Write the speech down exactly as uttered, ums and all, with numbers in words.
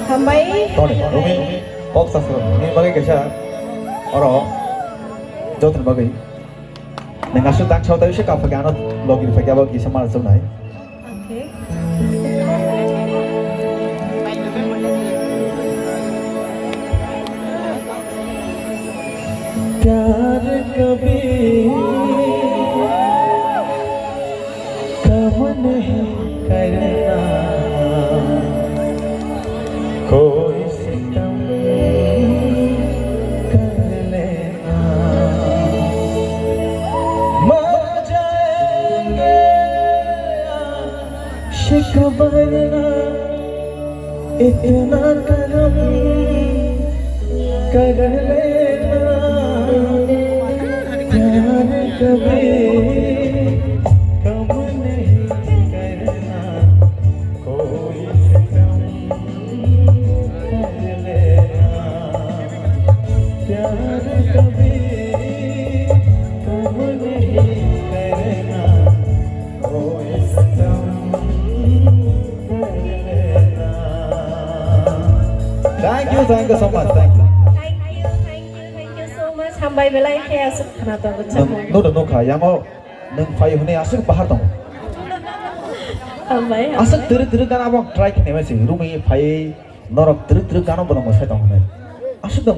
Hambai. Toni, rumi, kok sa sero, ni bagwi kaisa, oro, jothon bagwi. Nang aswk tak sao tai se kapha ke ano logi phai ke abo kisa mar chonai. Okay. प्यार कभी कम नहीं करना, कोई सितम कर लेना। मर जाएंगे आशिक वरना, इतना करम कर लेना। प्यार कभी कम नहीं करना, कोई सितम कर लेना। प्यार कभी कम नहीं करना, कोई सितम कर लेना। Thank you, thank you so much, thank you. Thank you, thank you, thank you so much. Hambai belai khe aswk khna tongo. Nwng, nwng nukha, yango nwng phai hwnwi aswk bahar tongo. Hambai, aswk hambai. Twrwk twrwk gana bo ang try khe naima se, rumi phai norok twrwk twrwk gana bo nwng mwsai tong hwnwi. Aswk tongo.